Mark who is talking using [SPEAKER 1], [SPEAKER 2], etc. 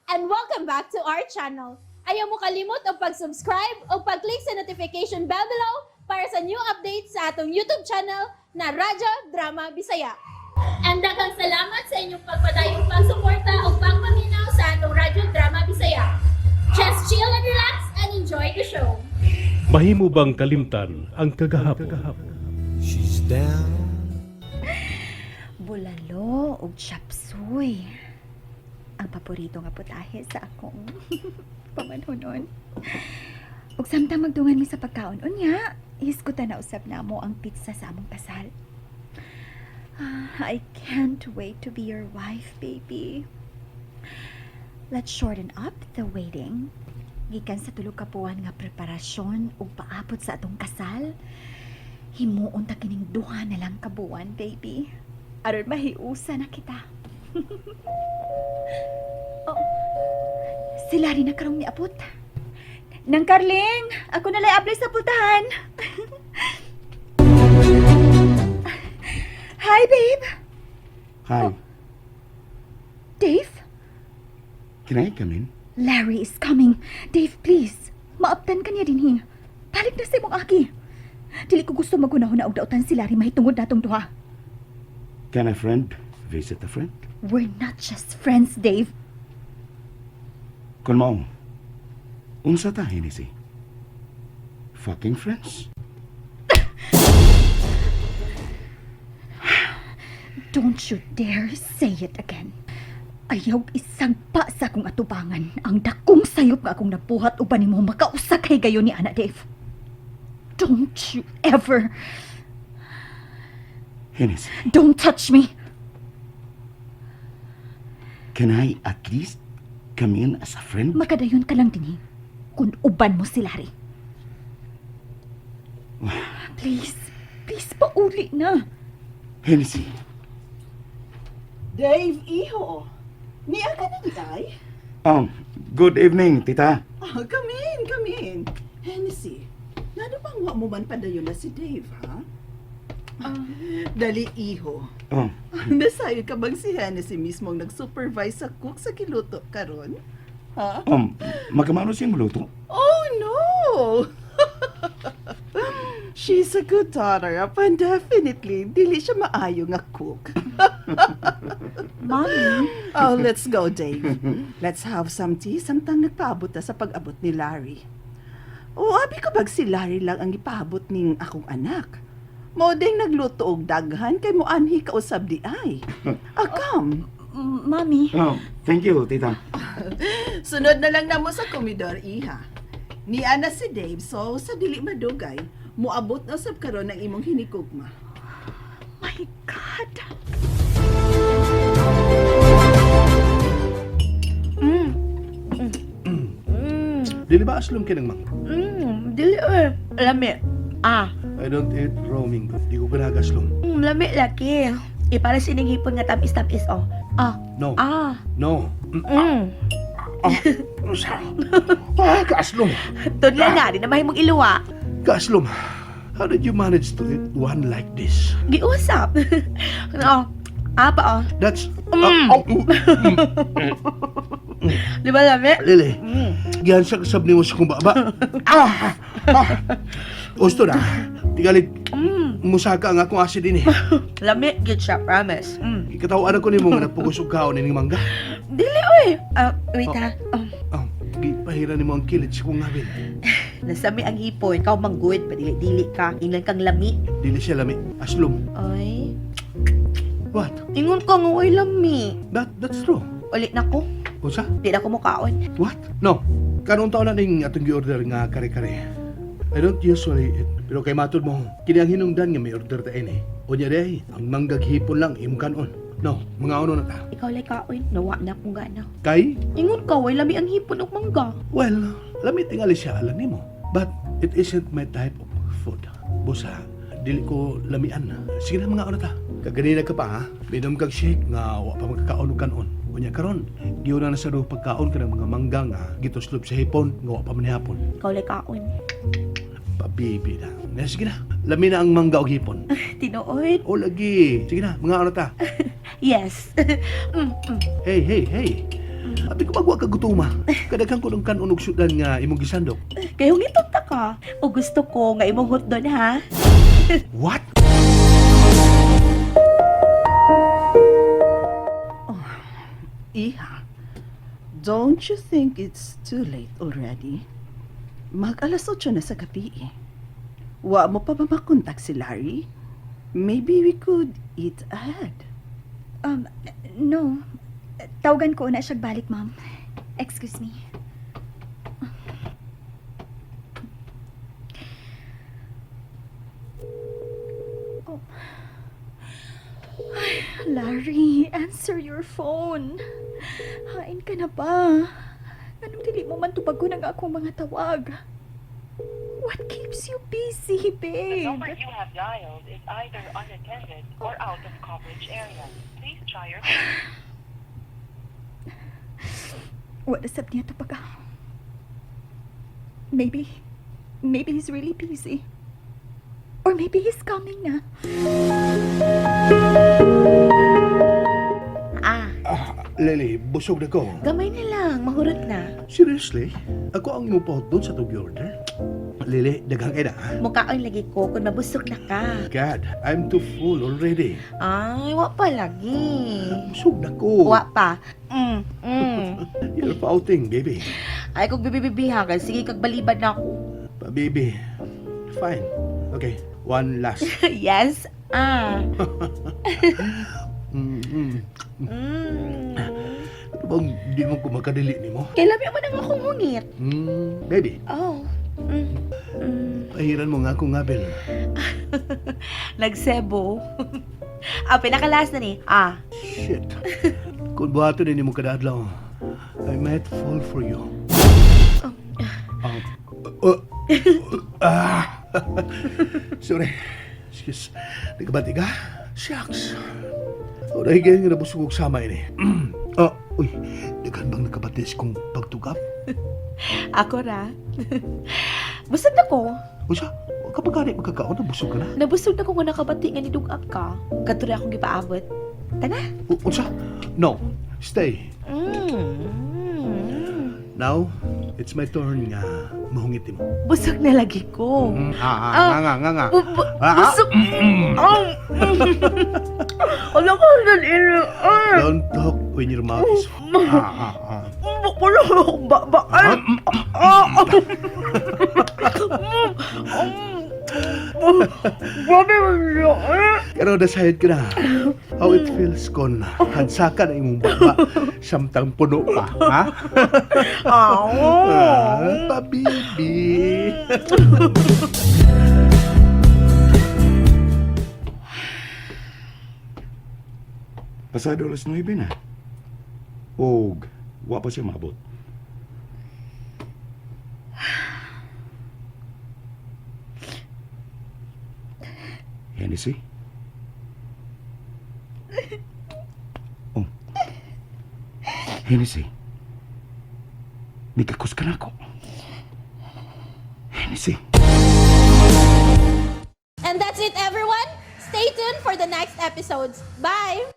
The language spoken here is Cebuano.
[SPEAKER 1] And welcome back to our channel. Ayaw mo kalimot og pag-subscribe o pag-click sa notification bell below para sa new updates sa atong YouTube channel na Radyo Drama Bisaya. And daghang salamat sa inyong pagpadayong pagsuporta o pagpaminaw sa atong Radyo Drama Bisaya. Just chill and relax and enjoy the show.
[SPEAKER 2] Mahimo bang kalimtan ang kagahapon?
[SPEAKER 3] She's down.
[SPEAKER 4] Bulalo ug chapsuy. Ang paborito nga putahe sa akong pamanhonon. Ug samtang magdungan mi sa pagkaon unya, hisgutan na usab namo ang petsa sa among kasal. Ah, I can't wait to be your wife, baby. Let's shorten up the waiting. Gikan sa tulo ka buwan nga preparasyon ug paabot sa atong kasal, himuon ta kining duha na lang ka buwan, baby. Aron mahiusa na kita. Oh, si Larry na karong niabot. Nang Karling, ako na lay apply sa pultahan. Hi, babe.
[SPEAKER 5] Hi.
[SPEAKER 4] Dave?
[SPEAKER 5] Can I come in?
[SPEAKER 4] Larry is coming. Dave, please. Maaptan ka niya dinhi. Balik na sa imong aki. Dili ko gusto maghunahuna og dautan si Larry mahitungod natong duha.
[SPEAKER 5] Can a friend visit a friend?
[SPEAKER 4] We're not just friends, Dave.
[SPEAKER 5] Kung mao, unsa ta, Hennessy? Fucking friends?
[SPEAKER 4] Don't you dare say it again. Ayaw isang pa sa akong atubangan ang dakong sayop nga akong nabuhat uban nimo makausa kay gayon ni Ana, Dave. Don't you ever.
[SPEAKER 5] Hennessy,
[SPEAKER 4] Don't touch me.
[SPEAKER 5] Can I at least come in as a friend?
[SPEAKER 4] Makadayon ka lang dinhi kung uban mo si Larry. Please, please, pauli na.
[SPEAKER 5] Hennessy,
[SPEAKER 6] Dave, iho. Niya ka na di ay?
[SPEAKER 5] Good evening, Tita.
[SPEAKER 6] Ah, come in, come in. Hennessy, ngano bang wa mo man padayon na si Dave, ha? Dali, iho.
[SPEAKER 5] Oh,
[SPEAKER 6] Nasayod ka bang si Hennessy mismo ang nag-supervise sa cook sa kiluto karon? Ha?
[SPEAKER 5] Magamano siyang muluto?
[SPEAKER 6] Oh, no! She's a good daughter, apan definitely, dili siya maayo nga cook.
[SPEAKER 4] Mommy.
[SPEAKER 6] Oh, let's go, Dave. Let's have some tea samtang nagpaabot na sa pag-abot ni Larry. O, abi ko bag si Larry lang ang ipaabot ning akong anak. Mao ding nagluto og daghan kay moanhi ka usab di ay. Ah, come.
[SPEAKER 4] Mommy.
[SPEAKER 5] Oh, thank you, Tita.
[SPEAKER 6] Sunod na lang namo sa komidor, iha. Niya na si Dave, so sa dili madugay, moabot na usab karon ang imong hinikugma.
[SPEAKER 4] My God.
[SPEAKER 2] Dili ba aslom kinang mang?
[SPEAKER 7] Dili eh. Lami. Ah,
[SPEAKER 2] I don't eat raw mango. Di ko ganahan aslom.
[SPEAKER 7] Lami lagi. Ipara sining hipon nga tamis-tamis oh. Ah,
[SPEAKER 2] No.
[SPEAKER 7] ah.
[SPEAKER 2] No. Ah, kaaslom.
[SPEAKER 7] Tudla na, di na mahimong iluwa.
[SPEAKER 2] Kaaslom. How did you manage to eat one like this?
[SPEAKER 7] Giusap. Oh, apa oh.
[SPEAKER 2] That's... Ah, oh,
[SPEAKER 7] Di ba lami?
[SPEAKER 2] Lily, gihansa ka sab nimo sa kong baba. Ah! Ah! Gusto na. Tigalig, musaka ang akong acid ini.
[SPEAKER 7] Lami gid siya, promise.
[SPEAKER 2] Ikatawan ko nimo nga nagpugos og kaon ining mangga.
[SPEAKER 7] Dili oy. Ah, wait ha. Oh,
[SPEAKER 2] Oh, gipahira nimo ang kilid sa kong ngawin.
[SPEAKER 7] Nasami ang hipon, ikaw manggod, padili-dili ka, inglan kang lami.
[SPEAKER 2] Dili siya lami. Aslom.
[SPEAKER 7] Ay,
[SPEAKER 2] What?
[SPEAKER 7] ingon ka nga oy lami.
[SPEAKER 2] That's true.
[SPEAKER 7] Ulit na ko,
[SPEAKER 2] Unsa?
[SPEAKER 7] di na ko mukaon.
[SPEAKER 2] What? No. Kanon taon na ning atong gi-order nga kare-kare. I don't usually eat. Pero kay matod mo, kini ang hinungdan nga may order ta ini. Unya day, ang manggag hipon lang imong kanon. No, mga uno na ta.
[SPEAKER 7] Ikaw lay kaon, nawa na kong gana.
[SPEAKER 2] Kay,
[SPEAKER 7] Ingon ka, way lami ang hipon og mangga.
[SPEAKER 2] Well, lami tingali siya alam nimo. But it isn't my type of food. Busa, dili ko lamian. Sige na, mga ano ta. Kaganina ka pa ha, minom kag shake nga wa pa magkakaon og kanon. Unya karon, giuna na sa duha pagkaon kanang mga mangga nga gituslob sa hipon nga wa pa man hapon.
[SPEAKER 7] Ikaw lay kaon.
[SPEAKER 2] Pabibi na. Na sige na, lami na ang mangga og hipon.
[SPEAKER 7] Tinuod.
[SPEAKER 2] O lagi. Sige na, mga ano ta.
[SPEAKER 7] Yes.
[SPEAKER 2] Hey, hey, hey. Abi ko magwa ka gutuma. Kadaghan ko ng kanon og sudan nga imong gisandok.
[SPEAKER 7] Kay hungiton ta ka. O gusto ko nga imong hotdon ha.
[SPEAKER 2] What?
[SPEAKER 6] Iha, don't you think it's too late already? Mag alas 8 na sa gabi eh. Wa mo pa ba makontak si Larry? Maybe we could eat ahead.
[SPEAKER 4] No. Tawagan ko na siya balik, ma'am. Excuse me. Oh. Ay, Larry, answer your phone. Hain ka na ba? Anong dili mo man tubagon ang akong mga tawag? What keeps you busy,
[SPEAKER 8] The
[SPEAKER 4] babe?
[SPEAKER 8] number you have dialed is either unattended or out of coverage area. Please try your
[SPEAKER 4] Wala sab niya to pagka. Maybe he's really busy. Or maybe he's coming na.
[SPEAKER 7] Ah,
[SPEAKER 2] Ah, Lily, busog na ko.
[SPEAKER 7] Gamay na lang, mahurot na.
[SPEAKER 2] Seriously? Ako ang imong pahotdon sa tug order? Lily, daghang kay na. Ha?
[SPEAKER 7] Mukaon lagi ko kung mabusog na ka.
[SPEAKER 2] God, I'm too full already.
[SPEAKER 7] Ay, wa pa lagi.
[SPEAKER 2] Busog na ko.
[SPEAKER 7] Wa pa.
[SPEAKER 2] You're pouting, baby.
[SPEAKER 7] Ay, kung bibibibiha ka, sige kag balibad na ako.
[SPEAKER 2] Pa, baby. Fine. Okay, one last.
[SPEAKER 7] Yes. Ah.
[SPEAKER 2] Ano bang di mo ko makadili ni mo?
[SPEAKER 7] Kay lami mo nang akong hungit.
[SPEAKER 2] Baby,
[SPEAKER 7] Oh.
[SPEAKER 2] Pahiran mo nga akong ngabel.
[SPEAKER 7] Nagsebo. Ah, pinakalas na ni. Ah.
[SPEAKER 2] Shit. Kung buhaton din mo kada adlaw, I might fall for you. Ah, ah. Sorry. Excuse. Nagkabati ka? Shucks. O, dahil ganyan nga nabusog og sama ini. Oh, uy, daghan bang nakabatis kong pagtugap?
[SPEAKER 7] Ako ra. Busog na ko.
[SPEAKER 2] Usa, kapag gani magkakaon, nabusog ka na.
[SPEAKER 7] Nabusog na ko nga nakabati nga nidugap ka. Katura akong gipaabot. Tana.
[SPEAKER 2] Unsa? No, stay. Now, it's my turn nga mahungit mo.
[SPEAKER 7] Busog na lagi ko.
[SPEAKER 2] Ah, ah,
[SPEAKER 7] Ah.
[SPEAKER 2] nga, nga, nga, nga. Ah, ah.
[SPEAKER 7] Busog. Oh. Wala ko na ilo. Ah.
[SPEAKER 2] Don't talk when your mouth is full. Ah, ah, ah.
[SPEAKER 7] Wala akong ba. Ay. Ah. Grabe mo siya.
[SPEAKER 2] Pero decide ka na. How it feels kon hansaka na imong baba samtang puno pa, ha? Ah, pabibi.
[SPEAKER 5] Pasado alas 9 na. Og wa pa siya maabot. Hennessy? Oh. Hennessy. Mikakos ka na ako. Hennessy.
[SPEAKER 1] And that's it, everyone. Stay tuned for the next episodes. Bye!